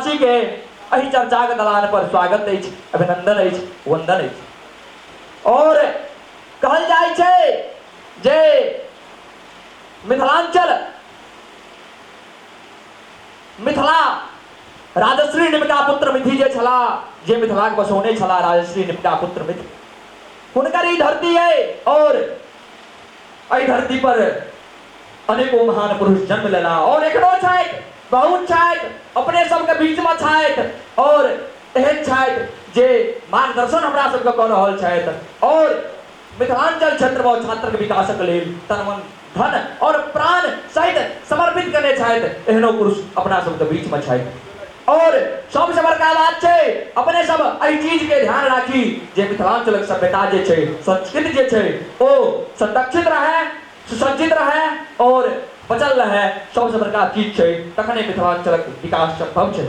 मिथिलावासी के एहि चर्चाक दलान पर स्वागत अछि, अभिनंदन अछि, वंदन अछि। और कहल जाइ छै जे मिथिलांचल, मिथिला राजश्री निमका पुत्र मिथि जे छला, जे मिथिलाक बसौने छला राजश्री निमका पुत्र मिथि, हुनकर ई धरती अइ और एहि धरती पर अनेको महान पुरुष जन्म लेला और एखनो छथि, बहुत छथि, अपने सबके बीचमे छथि और एहन छथि जे मार्गदर्शन हमरा सबके कऽ रहल छथि और मिथिलांचल क्षेत्रमे छात्रक विकासक लेल तन मन धन और प्राण सहित समर्पित केने छथि, एहनो पुरुष अपना सबके बीचमे छथि। और सबसँ बड़का बात छै अपने सब एहि चीजके ध्यान राखी जे मिथिलांचलक सभ्यता जे छै, संस्कृति जे छै, ओ संरक्षित रहै, सुसज्जित रहै और बचल रहै। सबसँ बड़का चीज छै, तखने मिथिलांचलक विकास संभव छै।